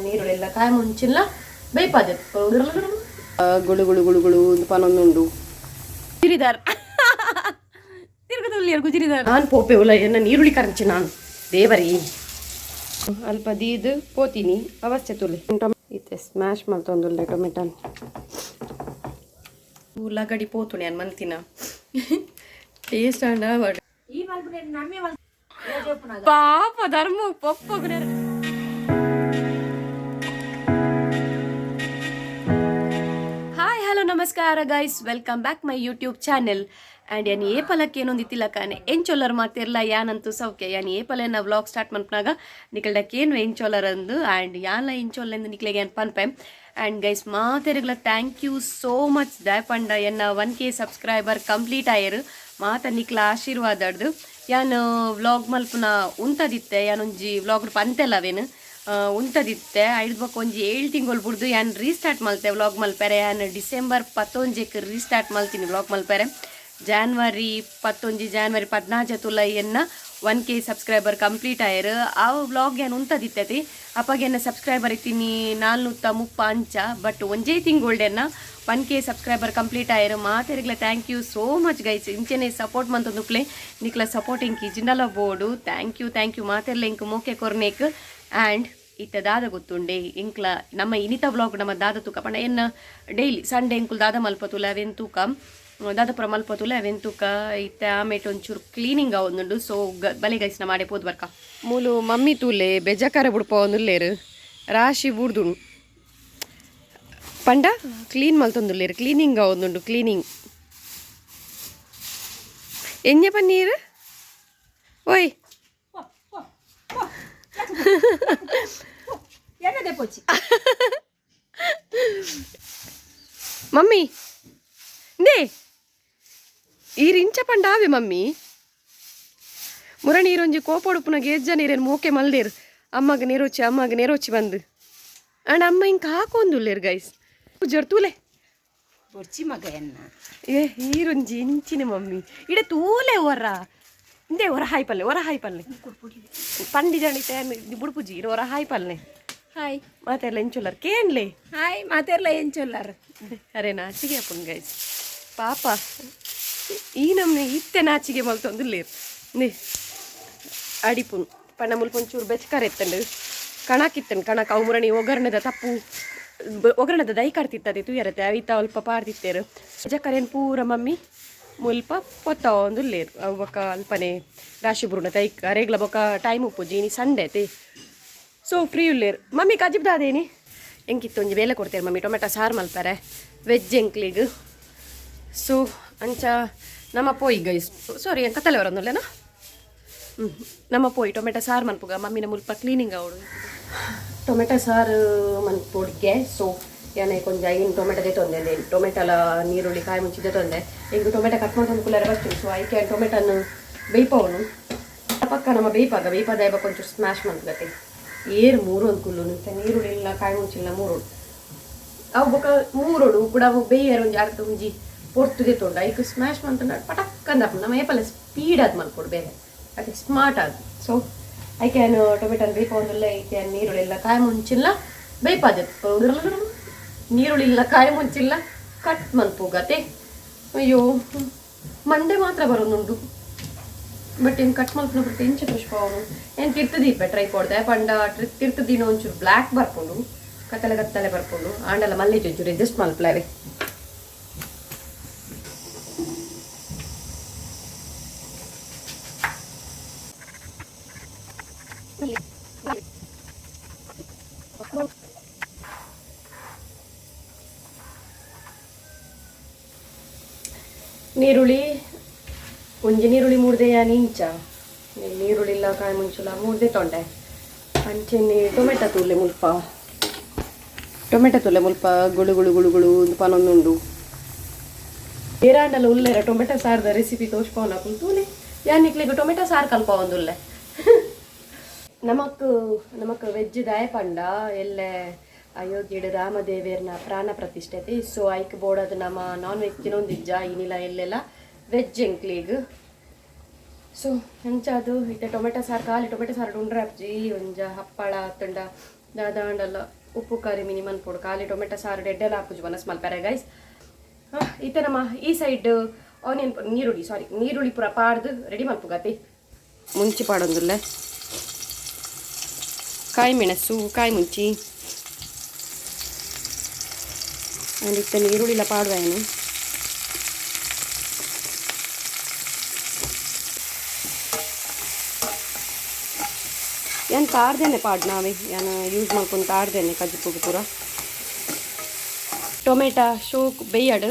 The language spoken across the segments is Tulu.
ನೀರುಳ್ಳಿ ಕಾಯಿ ಮುಂಚಿಲ್ಲ ಬೇಪಾದೆ. ಗುಳು ಗುಳು ಗುಳು ಗುಳು ಒಂದು ಪನೊಂದುಂಡು. ಗುಜಿರಿದಾರ್ ತಿರುಗದಲ್ಲಿ ಗುಜಿರಿದಾರ್. ನಾನು ಪೋಪೆ ಉಲ್ಲ ಎನ್ನ ನೀರುಳ್ಳಿ ಕರಂಚಿ ನಾನು ದೇವರಿ ಅಲ್ಪ ದೀದ್ ಪೋತೀನಿ ಅವಶ್ಯ ತುಲೆ. ಇತ್ತೆ ಸ್ಮ್ಯಾಶ್ ಮಲ್ತೊಂದುಲ್ಲೆ ಟೊಮೆಟೊ. ಉಳ್ಳಾಗಡ್ಡಿ ಪೋತುಣಿ ಅನ್ ಮಲ್ತಿನ ಟೇಸ್ಟ್ ಅಂಡ. ಪಾಪ ಧರ್ಮ ಪಪ್ಪ. ಹಾಯ್, ಹಲೋ, ನಮಸ್ಕಾರ guys, welcome back my YouTube channel. And ಯಾನ್ ಏಪಲಕ್ಕೆ ಏನೊಂದು ಕಾನೆ ಎಂಚೊಲ್ಲರ್ ಮಾತಿರ್ಲ? ಯಾನಂತೂ ಸೌಖ್ಯ. ಯಾನ್ ಏಪಲೆನ ವ್ಲಾಗ್ ಸ್ಟಾರ್ಟ್ ಮನ್ಪನಾಗ ನಿಕಲ್ಡಕ್ಕೇನು ಎಂಚೊಲ್ಲರ್ ಅಂದು ಆ್ಯಂಡ್ ಯಾನ್ಲ ಎಂಚೊಲ್ಲೆಂದು ನಿಕ್ಲೆಗೆ ಏನ್ ಪನ್ಪೆ. ಆ್ಯಂಡ್ ಗೈಸ್, ಮಾತೆರೆಗ್ಲ thank you so much. ದಾಯಪಂಡ ಎನ್ನ 1K subscriber complete ಆಯರು. ಮಾತ ನಿಕ್ಲ ಆಶೀರ್ವಾದ. ಯಾನ್ ವ್ಲಾಗ್ ಮಲ್ಪುನ ಉಂತದಿತ್ತೆ. ಯಾನೊಂಜಿ ವ್ಲಾಗ್ ಪಂತೆಲ್ಲ ಅವೇನು ಉಂತದಿತ್ತೆ. ಐದು ಬೊಕ್ಕ ಒಂಜಿ 7 ತಿಂಗಳು ಬುಡ್ದು ಯಾನ್ ರೀಸ್ಟಾರ್ಟ್ ಮಲ್ತೆ ವ್ಲಾಗ್ ಮಲ್ಪೆರೆ. ಯಾನ್ ಡಿಸೆಂಬರ್ 11ಕ್ಕೆ ರೀಸ್ಟಾರ್ಟ್ ಮಲ್ತೀನಿ ವ್ಲಾಗ್ ಮಲ್ಪೆರೆ. ಜಾನ್ವರಿ 11, ಜಾನ್ವರಿ 14 ತುಲ ಎನ್ನ 1K subscriber complete ಆಯರು. ಆ ವ್ಲಾಗ್ ಯಾನ್ ಉಂತದಿತ್ತತಿ. ಅಪ್ಪಗೆ ಎನ್ನ ಸಬ್ಸ್ಕ್ರೈಬರ್ ಇತ್ತೀನಿ 430 ಅಂಚ. ಬಟ್ ಒಂಜೇ ತಿಂಗಳ್ಡೆನ್ನ 1K subscriber complete ಆಯರು. ಮಾತೆರಿಗ್ಲ thank you so much guys. ಇಂಚೆನೆ support ಮಂತೊಂದುಪ್ಲೆ. ನಿಕ್ಲ ಸಪೋರ್ಟ್ ಇಂಕ್ ಇಜಿಂಡಲ ಬೋಡು. Thank you, thank you ಮಾತೆರ್ಲ ಇಂಕ್ ಮೋಕೆ ಕೊರ್ನೇಕ್. ಆ್ಯಂಡ್ ಇತ್ತೆ ದಾದ ಗೊತ್ತುಂಡೆ ಇಂಕ್ಲ ನಮ್ಮ ಇನಿತ ವ್ಲಾಗ್ ನಮ್ಮ ದಾದ ತೂಕ ಪಂಡ ಎನ್ನ ಡೈಲಿ ಸಂಡೆ ಎಂಕುಲು ದಾದ ಮಲ್ಪತುಲ ಅವೇನ್ ತೂಕ, ದಾದ ಪುರ ಮಲ್ಪತುಲ ಅವೇನ್ ತೂಕ. ಇತ್ತೆ ಆಮೇಟ್ ಒಂಚೂರು ಕ್ಲೀನಿಂಗ್ ಆವೊಂದುಂಡು. ಸೊ ಬಲೆ ಗೈಸ್ನ ಮಾಡೆ ಪೋದು ಬರ್ಕ. ಮೂಲು ಮಮ್ಮಿ ತೂಲೆ ಬೆಜಕಾರ ಬುಡ್ಪ ಒಂದುಲ್ಲೇರು. ರಾಶಿ ಬುಡ್ದುಂಡು ಪಂಡ ಕ್ಲೀನ್ ಮಲ್ತೊಂದುಲ್ಲೇರು. ಕ್ಲೀನಿಂಗ್ ಆವೊಂದುಂಡು ಕ್ಲೀನಿಂಗ್. ಎಂಜ ಪನ್ನೀರ್ ಓಯ್. എന്നതേ പോച്ചി. ಮಮ್ಮಿ ನೇ ಈರ್ ಇಂಚ ಪಂಡ ಆವೆ ಮಮ್ಮಿ. ಮುರ ನೀರೊಂಜಿ ಕೋಪೊಡುಪುನ ಗೇಜ್ಜ ನೀರೇನು ಮೋಕೆ ಮಲ್ದೇರು. ಅಮ್ಮಗ ನೆರೋಚಿ, ಅಮ್ಮಗ ನೆರೋಚಿ ಬಂದು ಅಂಡ್ ಅಮ್ಮ ಇಂಕ ಹಾಕೊಂದುಲ್ಲೇರು ಗೈಸ್ ಜರ್ ತೂಲೆ. ಬೊರ್ಚಿ ಮಗ ಎನ್ನ. ಏ ಈರೊಂಜಿ ಇಂಚಿನ ಮಮ್ಮಿ ಇಡೆ ತೂಲೆ ಒರ ಇಂದೇ ಒರ ಹಾಯ್ ಪಲ್ಲೆ, ಒರ ಹಾಯ್ ಪಲ್ಲೆ. ಪಂಡಿ ಜಣಿತೆ ಬುಡ್ಪುಜಿ ಇರು ಒರ ಹಾಯ್ ಪಲ್ಲೆ. ಹಾಯ್. ಮಾತೆಲ್ಲ ಎಂಚೊಲ್ಲರ್ ಕೇನ್ಲೆ. ಹಾಯ್, ಮಾತೆರ್ಲ ಎಂಚೊಲ್ಲಾರ? ಅರೆ ನಾಚಿಗೆ ಅಪ್ಪನ್ ಗೈಸ್. ಪಾಪ ಈ ನಮ್ನೆ ಇತ್ತೆ ನಾಚಿಗೆ ಮಲ್ತೊಂದುಲ್ಲೇರು. ನೇ ಅಡಿಪುನ್ ಪಂಡ ಮುಲ್ಪ ಒಂಚೂರು ಬೆಚ್ಕರ್ ಎತ್ತಂಡು ಕಣಕಿತ್ತಂಡು ಕಣಕ್. ಅವು ಮುರಣಿ ಒಗ್ಗರಣೆದ ತಪ್ಪು ಒಗ್ಗರಣೆದ ದೈ ಕಡ್ತಿತ್ತದೆ ತುಯರತೆ ಅವಿತ ಅಲ್ಪ ಪಾರ್ದಿತ್ತೇರು. ಜಕರೇನು ಪೂರ ಮಮ್ಮಿ ಮುಲ್ಪ ಪೊತ್ತ ಒಂದುಲ್ಲೇರು. ಅವು ಬೊಕ್ಕ ಅಲ್ಪನೆ ರಾಶಿ ಬುರುಣ ತೈಕ್ ಅರೇಗ್ಲ ಬೊಕ್ಕ ಟೈಮ್ ಉಪ್ಪು ಜೀನಿ ಸಂಡೆ ಅತೆ. ಸೊ ಫ್ರೀ ಉಲ್ಲೇರು. ಮಮ್ಮಿ ಕಜಿಬ್ ದಾದೇನಿ ಎಂಕಿತ್ತು ಒಂಜಿ ಬೇಲೆ ಕೊಡ್ತೇನೆ ಮಮ್ಮಿ. ಟೊಮೆಟೊ ಸಾರು ಮಲ್ಪರೆ ವೆಜ್ ಎಂಕ್ಲಿಗ್. ಸೊ ಅಂಚ ನಮ್ಮ ಪೋಯಿ ಗೈಸ್. ಸಾರಿ, ಕತ್ತಲೆ ಬರೋದಿಲ್ಲೇನಾ? ಹ್ಞೂ, ನಮ್ಮ ಪೋಯಿ ಟೊಮೆಟೊ ಸಾರು ಮನ್ಪುಗ. ಮಮ್ಮಿನ ಮುಲ್ಪ ಕ್ಲೀನಿಂಗ್ ಅವಡು. ಟೊಮೆಟೊ ಸಾರು ಮನ್ಪೊಡ್ಗೆ. ಸೊ ಯಾನೆ ಕೊಂಚ ಐನ್ ಟೊಮೆಟೊ ತೊಂದೆ ಟೊಮೆಟೊಲ ನೀರುಳ್ಳಿ ಕಾಯಿ ಮುಂಚಿದೆ ತೊಂದೆ. ಈಗ ಟೊಮೆಟೊ ಕಟ್ ಮಾಡ್ಕೊಂಡು ಕುಲ್ಲರೆ ಬರ್ತೀನಿ. ಸೊ ಐಕೆ ಟೊಮೆಟೊನು ಬೇಯ್ಪವನು ಪಕ್ಕ ನಮ್ಮ ಬೇಯ್ಪಾಗ ಬೇಯ್ಪಾದ ಕೊಂಚ ಸ್ಮ್ಯಾಶ್ ಮನ್ಪುಗತ್ತೆ. ಏರು ಮೂರು ಒಂದು ಕುಲ್ಲು ನೀರುಳ್ಳಿ ಇಲ್ಲ ಕಾಯಿ ಮುಂಚಿಲ್ಲ ಮೂರು ಅವು ಬೊಕ ಮೂರೋಡು ಕೂಡ ಅವು ಬೇಯರ್ ಒಂಜಿ ಅರ್ಧ ಒಂಜಿ ಪೊರ್ತುಗೆ ತೊಂಡ ಐಕ್ ಸ್ಮ್ಯಾಶ್ ಮಂತಂಡ ಪಟಕ್ ಅಂದ ನಮ್ಮ ಏಪಲ್ಲ ಸ್ಪೀಡ್ ಆದ್ ಮಲ್ಪೊಡು ಬೇರೆ ಅದೇ ಸ್ಮಾರ್ಟ್ ಆದ್. ಸೊ ಐಕೆ ಟೊಮೆಟೊ ಬೇಯ್ಪೊಂದುಲ್ಲ. ಐಕೆ ನೀರುಳ್ಳಿ ಎಲ್ಲ ಕಾಯಿ ಮುಂಚಿಲ್ಲ ಬೇಯ್ಪಾದೆ. ನೀರುಳ್ಳಿ ಇಲ್ಲ ಕಾಯಿ ಮುಂಚಿಲ್ಲ ಕಟ್ ಮನ್ಪುಗತೆ. ಅಯ್ಯೋ, ಮಂಡೆ ಮಾತ್ರ ಬರೋದುಂಟು. ಬಟ್ ಏನು ಕಟ್ ಮಲ್ಪುನ ಬಿಟ್ಟು ಎಂಚ ಪುಷ್ಪ ಅವನು ಏನು ತಿರ್ತದೀಪ ಟ್ರೈ ಕೊಡ್ದೆ ಪಂಡ ತಿರ್ತದೀನ ಒಂಚೂರು ಬ್ಲ್ಯಾಕ್ ಬರ್ಕೊಂಡು ಕತ್ತಲೆ ಕತ್ತಲೆ ಬರ್ಕೊಂಡು ಆಂಡಲ ಮಲ್ಲಿ ಒಂಚೂರು ಅಡ್ಜಸ್ಟ್ ಮಲ್ಪಲವೆ. ನೀರುಳ್ಳಿ ಒಂಜಿ ನೀರುಳ್ಳಿ ಮೂರ್ದೆಯ ನಿಂಚ ನೀರುಳ್ಳಿ ಇಲ್ಲ ಕಾಯಿ ಮುಂಚುಲ ಮೂರ್ದೆ ತೊಂಡೆ. ಅಂಚೆನೆ ಟೊಮೆಟೊ ತೂಲೆ ಮುಲ್ಪ, ಟೊಮೆಟೊ ತೂಲೆ ಮುಲ್ಪ ಗುಳು ಗುಳು ಗುಳು ಗುಳು ಒಂದು ಪನೊಂದುಂಡು. ಏರಾಂಡಲ ಉಲ್ಲೆರ ಟೊಮೆಟೊ ಸಾರ್ದ ರೆಸಿಪಿ ತೋಚ್ಪವನ ತೂಲೆ. ಯಾನ್ ನಿಕ್ಲೆಗ್ ಟೊಮೆಟೊ ಸಾರು ಕಲ್ಪವೊಂದುಲ್ಲೆ. ನಮಕ್ ನಮಕ್ ವೆಜ್ ದಾಯ ಪಂಡ ಎಲ್ಲೆ ಅಯೋಧ್ಯೆಡ್ ರಾಮದೇವೇರ್ನ ಪ್ರಾಣ ಪ್ರತಿಷ್ಠೆ. ಸೊ ಐಕ್ ಬೋಡಾದ್ ನಮ್ಮ ನಾನ್ ವೆಜ್ ತಿನೊಂದಿಜ್ಜ. ಇನಿಲ ಎಲ್ಲೆಲ್ಲ ವೆಜ್ ಎಂಕ್ಲೆಗ್. ಸೊ ಅಂಚಾದು ಇತ್ತೆ ಟೊಮೆಟೊ ಸಾರು ಖಾಲಿ ಟೊಮೆಟೊ ಸಾರು ಉಂಡ್ರೆ ಅಪ್ಜಿ ಒಂಜ ಹಪ್ಪಳ ತುಂಡ ದಾದಾಂಡಲ್ಲ ಉಪ್ಪು ಕಾರಿ ಮಿನಿ ಮನ್ಪೊಡು ಖಾಲಿ ಟೊಮೆಟೊ ಸಾರು ಎಡ್ಡೆಲ್ಲ ಹಾಪುಜಿ ವನಸ್ ಮಲ್ಪೆರೆ ಗೈಸ್. ಇತ್ತೆ ನಮ್ಮ ಈ ಸೈಡ್ ಆನಿಯನ್ ನೀರುಳ್ಳಿ, ಸಾರಿ, ನೀರುಳ್ಳಿ ಪೂರ ಪಾಡ್ದು ರೆಡಿ ಮಲ್ಪುಗತಿ. ಮುಂಚಿ ಪಾಡೊಂದುಲ್ಲೆ ಕಾಯಿ ಮೆಣಸು, ಕಾಯಿ ಮುಂಚಿ ಆ್ಯಂಡ್ ಇತ್ತೆ ನೀರುಳ್ಳಿಲ ಪಾಡುವ ಏನು. ಯಾನ್ ತಾರ್ದೇನೆ ಪಾಡ್ ನಾವೇ ಯಾನ್ ಯೂಸ್ ಮಲ್ಕೊಂಡು ತಾರ್ದೇನೆ ಕಜ್ಜಿಪುಗು ಪೂರ. ಟೊಮೆಟೊ ಶೋಕ್ ಬೇಯಡ್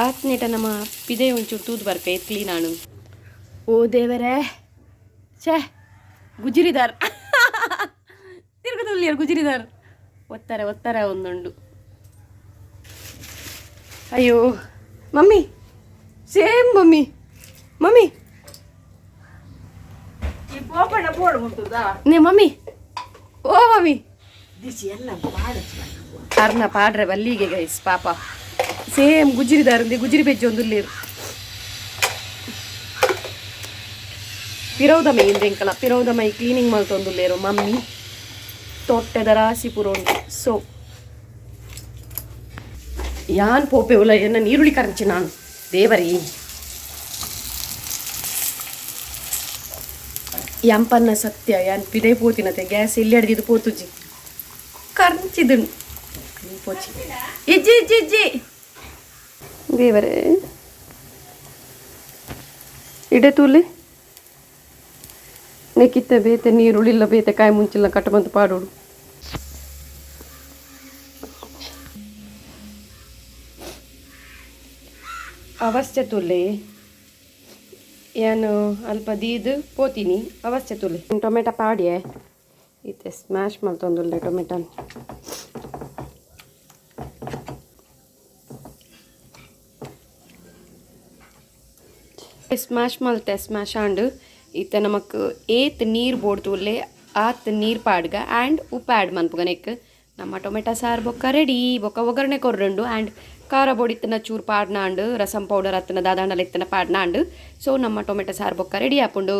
ಆತ್ನೇಟ ನಮ್ಮ ಪಿದೆ ಒಂಚೂರು ತೂದು ಬರ್ಪೆ ಕ್ಲೀನ್ ಆಣು. ಓ ದೇವರೇ, ಛೇ, ಗುಜಿರಿದಾರ್ ತಿರುಗುದುಲ್ಲಿಯರ್ ಗುಜಿರಿದಾರ್ ಒತ್ತಾರೆ ಒತ್ತಾರೆ ಒಂದುಂಡು. ಅಯ್ಯೋ mummy, same mummy mummy. ಈ ಪೋಪಣ್ಣ ಬೋಡು ಮುಟ್ಟುದಾ? ನೇ ಮಮ್ಮಿ, ಓ ಮಮ್ಮಿ. ದಿಸಿ ಎಲ್ಲ ಪಾಡು. ಅರ್ನ ಪಾಡ್ರೆ ಬಲ್ಲಿಗೆ ಗೈಸ್. ಪಾಪ ಸೇಮ್ ಗುಜಿರಿದಾರ್ ಗುಜಿರಿ ಬೆಜ್ಜಿ ಒಂದುಲ್ಲೇರು. ಪಿರೌದ ಮೈ ಇಂದೆಂಕಲ ಪಿರೌದ ಮೈ ಕ್ಲೀನಿಂಗ್ ಮಲ್ತೊಂದುಲ್ಲೇರು ಮಮ್ಮಿ. ತೊಟ್ಟೆದ ರಾಸಿ ಪೂರ ಉಂಟು. ಸೊ ಯಾನ್ ಪೋಪೆ ಉಲ್ಲ ಎನ್ನ ನೀರುಳ್ಳಿ ಕರಂಚಿ ನಾನು ದೇವರಿ ಯಂಪನ್ನ ಸತ್ಯ ಯಾನ್ ಪಿದೆ ಪೋತಿನತೆ ಗ್ಯಾಸ್ ಎಲ್ಲಿ ಅಡ್ದಿದ್ದು ಪೋತುಜಿ ಕರ್ಂಚಿದು ಪೋಚಿ ಇಜ್ಜಿ ಇಜ್ಜಿ ಇಜ್ಜಿ ದೇವರೇ ಇಡೆ ತೂಲೆ ನೆಕ್ಕಿತ್ತ ಬೇತೆ ನೀರುಳ್ಳಿಲ್ಲ ಬೇತೆ ಕಾಯಿ ಮುಂಚಿಲ್ಲ ಕಟ್ಟಮಂತ ಪಾಡೋಡು. ಅವಶ್ಯ ತುಲೆ ಏನು ಅಲ್ಪ ದೀದ್ ಪೋತೀನಿ ಅವಶ್ಯ ತುಲೆ ಟೊಮೆಟೊ ಪಾಡಿಯೆ ಇತ್ತೆ ಸ್ಮ್ಯಾಶ್ ಮಲ್ತೊಂದುಲ್ಲೆ ಟೊಮೆಟೊ. ಸ್ಮ್ಯಾಶ್ ಮಲ್ತೆ ಸ್ಮ್ಯಾಶ್ ಆಂಡ್ ಇತ್ತೆ ನಮಕ್ ಏತ್ ನೀರು ಬೋಡ್ತುಲ್ಲೆ ಆತ್ ನೀರು ಪಾಡ್ಗ ಆ್ಯಂಡ್ ಉಪ್ಪು ಆ್ಯಡ್ ಮನ್ಪುಗ. ನೆಕ್ ನಮ್ಮ ಟೊಮೆಟೊ ಸಾರು ಬೊಕ್ಕ ರೆಡಿ. ಬೊಕ್ಕ ಒಗ್ಗರಣೆ ಕೊರ್ರುಂಡು ಆ್ಯಂಡ್ ಖಾರ ಬೊಡಿ ಇತ್ತನ ಚೂರು ಪಾಡ್ನಾಂಡ್, ರಸಂ ಪೌಡರ್ ಅತ್ತನ ದಾದಾಂಡಲ ಇತ್ತನ ಪಾಡ್ನಾಂಡ್. ಸೊ ನಮ್ಮ ಟೊಮೆಟೊ ಸಾರು ಬೊಕ್ಕ ರೆಡಿ ಆಪುಂಡು.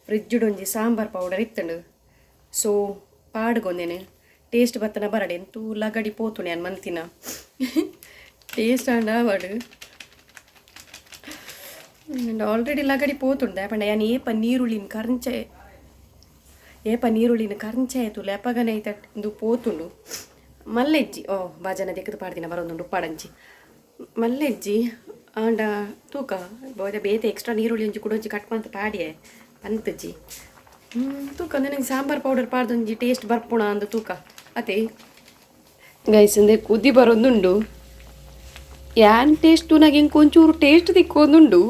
ಫ್ರಿಜ್ಡ್ ಒಂಜಿ ಸಾಂಬಾರ್ ಪೌಡರ್ ಇತ್ತಂಡು, ಸೊ ಪಾಡ್ಗೊಂದೇನೆ ಟೇಸ್ಟ್ ಬತ್ತನ ಬರಡೆ ಎಂತೂ ಲಗಡಿ ಪೋತುಣೆ ಅನ್ ಮಲ್ತಿನ ಟೇಸ್ಟ್ ಆಂಡ ಆವಡ್. ಆ್ಯಂಡ್ ಆಲ್ರೆಡಿ ಲಗಡಿ ಪೋತುಂಡೆ ಪಂಡ ಯಾನ್ ಏಪ ನೀರುಳ್ಳಿನ ಕರ್ಂಚೆ ಏಪ ನೀರುಳ್ಳಿನ ಕರ್ಂಚೆ ಆಯ್ತು ಲೆಪಗನೆ ಐತ ಇಂದು ಪೋತುಂಡು. ಮಲ್ಲೆಜ್ಜಿ ಓ ಬಾಜನ ದೆಕ್ಕದು ಪಾಡ್ದಿನ ಬರೋದುಂಡು ಉಪ್ಪಾಡಂಚಿ ಮಲ್ಲೆಜ್ಜಿ ಆಂಡ ತೂಕ ಬೋದೆ ಬೇತೆ ಎಕ್ಸ್ಟ್ರಾ ನೀರುಳ್ಳಿ ಒಂಜಿ ಕುಡೊಂಜಿ ಕಟ್ ಮಂತ್ ಪಾಡಿಯೆ ಪಂತಜ್ಜಿ. ತೂಕ ಅಂದ್ರೆ ನಂಗೆ ಸಾಂಬಾರ್ ಪೌಡರ್ ಪಾಡ್ದೊಂಜಿ ಟೇಸ್ಟ್ ಬರ್ಪುಣ ಅಂದು ತೂಕ ಅತೆ ಗೈಸ್. ಅಂದೆ ಕುದಿ ಬರೋದುಂಡು. ಯಾನ್ ಟೇಸ್ಟ್ ನಾಗ ಇಂಕ್ ಒಂಚೂರು ಟೇಸ್ಟ್ ತಿಕ್ಕೊಂದುಂಡು.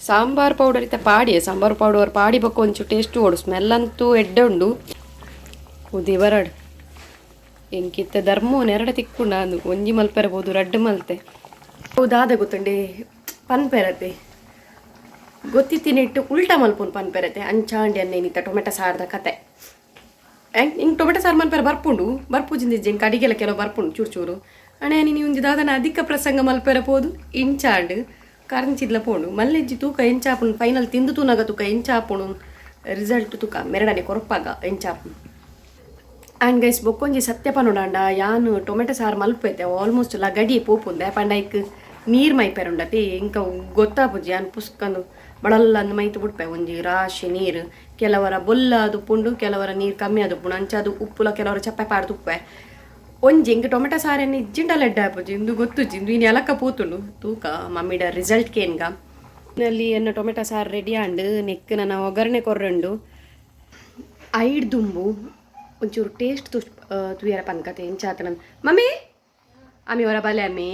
ಸಾಂಬಾರ್ ಪೌಡರ್ ಇತ್ತ ಪಾಡಿಯೆ ಸಾಂಬಾರ್ ಪೌಡರ್ ಪಾಡಿ ಬೊಕ್ಕ ಒಂಚೂರು ಟೇಸ್ಟ್ ಓಡು ಸ್ಮೆಲ್ ಅಂತೂ ಎಡ್ಡೆ ಉಂಡು. ಕುದಿ ಬರಡ್ ಎಂಕಿತ್ತ ಧರ್ಮೋ ನೆರಡ ತಿಕ್ಕುಂಡ ಅಂದು ಒಂಜಿ ಮಲ್ಪೆರಬಹುದು ರಡ್ಡು ಮಲ್ತೆ ದಾದ ಗೊತ್ತುಂಡೆ ಪನ್ಪೆರತೆ ಗೊತ್ತಿತ್ತಿನಿಟ್ಟು ಉಲ್ಟಾ ಮಲ್ಪುನ್ ಪನ್ಪೆರತೆ ಅಂಚಾಂಡಿ ಅನ್ನೇನಿತ್ತ ಟೊಮೆಟೊ ಸಾರ್ದ ಕತೆ. ಇಂಕ್ ಟೊಮೆಟೊ ಸಾರು ಮಲ್ಪೆರ ಬರ್ಪುಂಡು ಬರ್ಪುಜಿಂದ ಇಂಕ್ ಅಡಿಗೆಲ್ಲ ಕೆಲವು ಬರ್ಪುಂಡು ಚೂರು ಚೂರು. ಅಣೆ ನೀನು ಒಂಜಿ ದಾದನ ಅಧಿಕ ಪ್ರಸಂಗ ಮಲ್ಪೆರ ಪೋದು ಇಂಚಾಂಡ್ ಕರಂಚಿದ್ಲ ಪೋಂಡು ಮಲ್ಲೆಜ್ಜಿ. ತೂಕ ಎಂಚಾಪುಂಡು ಫೈನಲ್ ತಿಂದು ತೂನಾಗ ತೂಕ ಎಂಚಾಪುಂಡು ರಿಸಲ್ಟ್ ತೂಕ ಮೆರಡನೆ ಕೊರಪಾಗ ಎಂಚಾಪುಂಡು. ಆ್ಯಂಡ್ ಗೈಸ್ ಬೊಕ್ಕೊಂಜಿ ಸತ್ಯ ಪನೊಡಾಂಡ ಯಾನ್ ಟೊಮೆಟೊ ಸಾರು ಮಲ್ಪೈತೆ ಆಲ್ಮೋಸ್ಟ್ ಲಗಡಿ ಪೋಪುಂದೆ ಪಂಡ ಐಕ್ ನೀರು ಮೈಪೆರುಂಡತಿ ಇಂಕ ಗೊತ್ತಾಪುಜಿ. ಯಾನ್ ಪುಸ್ಕಂದು ಬಡಲ್ಲ ಅಂದ್ ಮೈತ್ ಬುಡ್ಪೆ ಒಂಜಿ ರಾಶಿ ನೀರು. ಕೆಲವರ ಬೊಲ್ಲ ಅದು ಕೆಲವರ ನೀರು ಕಮ್ಮಿ ಆದುಪ್ಪುಂಡು. ಅಂಚ ಅದು ಉಪ್ಪುಲ ಕೆಲವರ ಚಪ್ಪೆ ಪಾಡ್ದು ಉಪ್ಪೆ ಒಂಜಿ ಇಂಕ ಟೊಮೆಟೊ ಸಾರೇನು ಇಜ್ಜಿಂಡಲ ಎಡ್ಡೆ ಆಪುಜಿ ಇಂದು ಗೊತ್ತುಜ್ಜಿ. ಇಂದು ಇನಿ ಎಲಕ್ಕ ಪೋತುಂಡು ತೂಕ ಮಮ್ಮಿಡ ರಿಸಲ್ಟ್ ಕೇನ್ಗ. ನಲ್ಲಿ ಎನ್ನ ಟೊಮೆಟೊ ಸಾರು ರೆಡಿ ಆಂಡ್. ನೆಕ್ ನನ್ನ ಒಗ್ಗರಣೆ ಕೊರ್ರುಂಡು. ಐಡ್ ದುಂಬು ಒಂಚೂರು ಟೇಸ್ಟ್ ತುಸ್ ತುಯರ ಪನ್ಕತೆ ಎಂಚಾತನ ಮಮ್ಮಿ ಆಮಿ ಹೊರ ಬಲೆ ಅಮ್ಮಿ.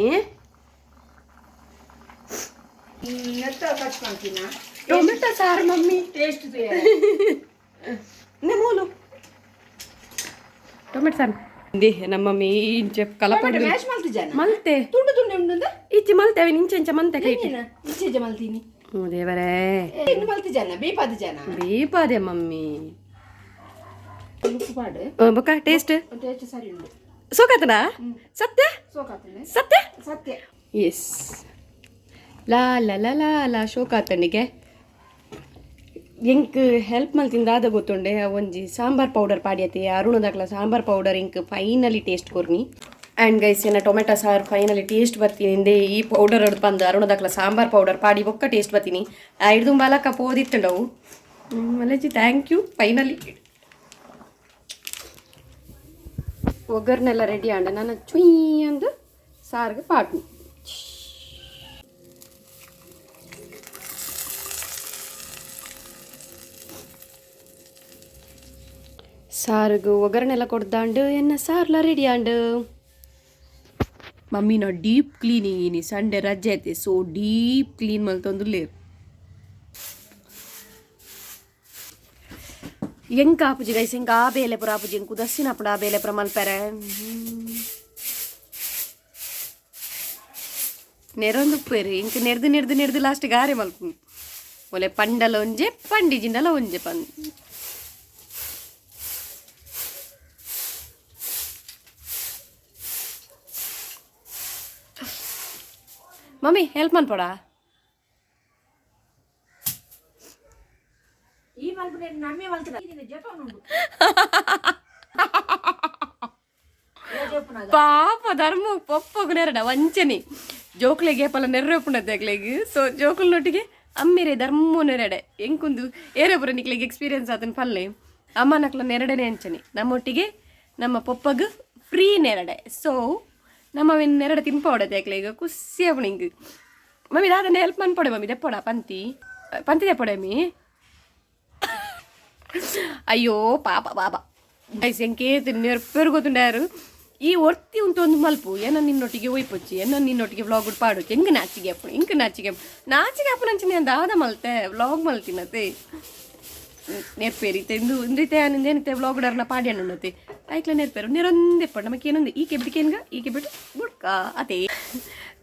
ಕಟ್ ಮಾಡ್ತೀನ. ಟೊಮೆಟೊ ಸಾರು ಮಮ್ಮಿ. ಟೇಸ್ಟ್. ನೆ ಮೂಲು ಟೊಮೆಟೊ ಸಾರು ದಿ ನಮ್ಮ ಮಮ್ಮಿ ಇಂಚೆ ಕಲಪೊಡು. ಮ್ಯಾಶ್ ಮಲ್ತಿ ಜನ. ಮಲ್ತೆ. ತುಂಡು ತುಂಡು ಉಂಡು. ಇಚ್ಚಿ ಮಲ್ತೆ ಅವಿನ ಇಂಚೆ ಇಂಚೆ ಮಂತೆ ಕೈಟ್. ಇಚ್ಚೆ ಮಲ್ತೀನಿ. ಹ್ಞೂ ದೇವರೇ. ಇನ್ನು ಮಲ್ತಿ ಜನ ಬೇಪಾದ ಜನ. ಬೇಪಾದೆ ಮಮ್ಮಿ. ಉಪ್ಪು ಪಾಡು. ಬೊಕ್ಕ ಟೇಸ್ಟ್. ಟೇಸ್ಟ್ ಸರಿ ಉಂಡು. ಸೋಕಾತನಾ ಸತ್ಯ? ಸೋಕಾತನೆ. ಸತ್ಯ. ಸತ್ಯ. ಎಸ್. ಲಾ ಲಾ ಲಾ ಲಾ ಲಾ ಶೋಕಾತಂಡಿಗೆ ಎಂಕ್ ಹೆಲ್ಪ್ ಮಲ್ತಿಂದ ದಾದ ಗೊತ್ತುಂಡೆ. ಒಂಜಿ ಸಾಂಬಾರ್ ಪೌಡರ್ ಪಾಡ್ಯತೆ ಅರುಣದಾಕ್ಲ ಸಾಂಬಾರ್ ಪೌಡರ್ ಇಂಕ್ ಫೈನಲಿ ಟೇಸ್ಟ್ ಕೊರ್ನಿ. ಆ್ಯಂಡ್ ಗೈಸ್, ಏನ ಟೊಮೆಟೊ ಸಾರು ಫೈನಲಿ ಟೇಸ್ಟ್ ಬರ್ತೀನಿ ಇಂದೆ ಈ ಪೌಡರ್ ಬಂದು ಅರುಣದಾಕ್ಲ ಸಾಂಬಾರ್ ಪೌಡರ್ ಪಾಡಿ ಬೊಕ್ಕ ಟೇಸ್ಟ್ ಬರ್ತೀನಿ. ಐಡ್ದು ಬಾಲಕ ಪೋದಿತ್ತುಂಡವು. Malaji, thank you. Finally ಒಗ್ಗರ್ನೆಲ್ಲ ready ಆಂಡ. ನಾನು ಚುಯ್ ಅಂದು ಸಾರ್ಗೆ ಪಾಡ್ನಿ. ಸಾರುಗು ಒಗ್ಗರಣೆಲ್ಲ ಕೊಡ್ದಾಂಡು, ಎನ್ನ ಸಾರ್ಲ ರೆಡಿ ಆಂಡು. ಮಮ್ಮಿನ ಡೀಪ್ ಕ್ಲೀನಿಂಗ್. ಇನಿ ಸಂಡೆ ರಜೆ ಐತೆ, ಸೊ ಡೀಪ್ ಕ್ಲೀನ್ ಮಲ್ತೊಂದುಲ್ಲೇರು. ಎಂಕ ಆಪುಜಿ ಗೈಸ್, ಎಂಕ ಆ ಬೇಲೆ ಪುರ ಆಪುಜಿ. ಎಂಕ್ ಉದಸ್ಸಿನ ಆಪುಂಡು ಆ ಬೇಲೆ ಪುರ ಮಲ್ಪೆರೆ. ನೆರೊಂದು ಉಪ್ಪೇರು. ಇಂಕ್ ನೆರ್ದು ನೆರ್ದು ನೆರ್ದು ಲಾಸ್ಟ್ ಗಾರೆ ಮಲ್ಪು. ಒಲೆ ಪಂಡಲ ಒಂಜೆ, ಪಂಡಿ ಜಿಂಡಲ ಒಂಜೆ ಪಂದ್. ಮಮ್ಮಿ, ಹೆಲ್ಪ್ ಮನ್ಪೊಡ. ಈ ಮಲ್ಪುನೆ ನಮ್ಮೆ ಮಲ್ತಿನ ಜಪನುಂಡು. ಪಾಪ ಧರ್ಮ ಪೊಪ್ಪಗು ನೆರಡ ವಂಚನೆ. ಜೋಕ್ಲೆಗೆ ಏಪಲ ನೆರ್ರೊಪ್ಪುಂಡತ್ತೆ ಅಕ್ಲೆಗ್. ಸೊ ಜೋಕುಲ್ನೊಟ್ಟಿಗೆ ಅಮ್ಮೆರೆ ಧರ್ಮ ನೆರಡೆ. ಎಂಕುಂದು ಏರೆ ಪುರ ನಿಕ್ಲೆಗ್ ಎಕ್ಸ್ಪೀರಿಯನ್ಸ್ ಆತನ ಪಲ್ಲೆ. ಅಮ್ಮನಕ್ಲ ನೆರಡನೆ ಅಂಚನೆ. ನಮ್ಮೊಟ್ಟಿಗೆ ನಮ್ಮ ಪೊಪ್ಪಗ್ ಫ್ರೀ ನೆರಡೆ. ಸೊ ನಮ್ಮ ನೆರಡೆ ತಿನ್ಪವಡತೆ ಅಕ್ಲೆಗ್ ಖುಷಿ ಆಪುಂಡು ಇಂಕ್. ಮಮ್ಮಿ, ದಾದನೆ ಹೆಲ್ಪ್ ಮನ್ಪೊಡೆ ಮಮ್ಮಿ. ದೆಪ್ಪೊಡ ಪಂತಿ, ಪಂತಿ ದೆಪ್ಪೊಡೆ ಮಮ್ಮಿ. ಅಯ್ಯೋ ಪಾಪ ಪಾಪ. ಗೈಸ್, ಎಂಕೇತ್ ನೆರ್ಪೆರ್ ಗೊತ್ತುಂಡಾರು. ಈ ಒರ್ತಿ ಉಂಟು ಒಂದು ಮಲ್ಪು. ಏನ ನಿನ್ನೊಟ್ಟಿಗೆ ಒಯ್ಪೊಚ್ಚಿ, ಏನ ನಿನ್ನೊಟ್ಟಿಗೆ ವ್ಲಾಗ್ ಪಾಡೊಚ್ಚಿ. ಎಂಕ್ ನಾಚಿಗೆ ಅಪ್ಪು, ಇಂಕ್ ನಾಚಿಗೆ ನಾಚಿಗೆ ಅಪ್ಪು. ನಂಚಿನ ದಾದ ಮಲ್ತೆ, ವ್ಲಾಗ್ ಮಲ್ತಿನತೆ. ನೆರ್ಪೇರಿ ಇಂದು ಇಂದಿತ್ತೆ ಏನಿತ್ತೆ ವ್ಲಾಗ್ ಡರ್ನ ಪಾಡ್ಯಣ್ಣತೆ. ಐಕ್ಲ ನೆರ್ಪೇರು ನೆರೊಂದೆಪ್ಪಡು ನಮಕ್ ಏನೊಂದು ಈ ಕೆಬಿಟ್ಟು ಕೇನ್ಗ ಈ ಕೆಬಿಟ್ಟು ಬುಡ್ಕ ಅದೇ.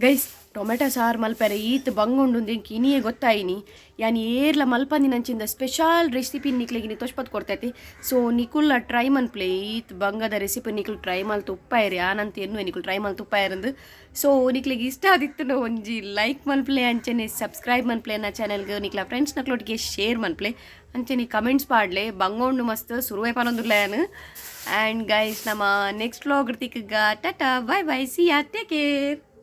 ಗೈಸ್, ಟೊಮೆಟೊ ಸಾರು ಮಲ್ಪೆರೆ ಈತ್ ಬಂಗುಂಡು ಎಂಕ್ ಇನಿಯೇ ಗೊತ್ತಾಯಿನಿ. ಯಾನ್ ಏರ್ಲ ಮಲ್ಪಂದಿನಂಚಿಂದ ಸ್ಪೆಷಲ್ ರೆಸಿಪಿ ನಿಕ್ಲೆಗ್ ಇನಿ ತೋಜ್ಪತ್ ಕೊರ್ತೈತಿ. ಸೊ ನಿಕುಲ್ಲ ಟ್ರೈ ಮನ್ಪ್ಲೆ. ಈತ್ ಬಂಗದ ರೆಸಿಪಿ ನಿಕುಲ್ ಟ್ರೈ ಮಲ್ತ್ ಉಪ್ಪಾಯರಿ. ಆನಂತ ಎನ್ನುವೆ ನಿಕುಲ್ ಟ್ರೈ ಮಲ್ತ್ ಉಪ್ಪಾಯರಂದು. ಸೊ ನಿಕ್ಲೆಗ್ ಇಷ್ಟ ಆದಿತ್ತುಂಡ ಒಂಜಿ ಲೈಕ್ ಮನ್ಪ್ಲೆ, ಅಂಚನೆ ಸಬ್ಸ್ಕ್ರೈಬ್ ಮನ್ಪ್ಲೆ ನಾ ಚಾನೆಲ್ಗ್. ನಿಕ್ಲ ಫ್ರೆಂಡ್ಸ್ ನಕ್ಲೊಟ್ಟಿಗೆ ಶೇರ್ ಮನ್ಪ್ಲೆ, ಅಂಚನೆ ಕಮೆಂಟ್ಸ್ ಪಾಡ್ಲೆ. ಬಂಗೋಂಡು ಮಸ್ತ್ ಸುರುವೆ ಪನೊಂದುಲ್ಲ ಯಾನ್. ಆ್ಯಂಡ್ ಗೈಸ್, ನಮ್ಮ ನೆಕ್ಸ್ಟ್ ವ್ಲಾಗ್ ತಿಕ್ಕಗ. Tata, bye bye, see ya, take care.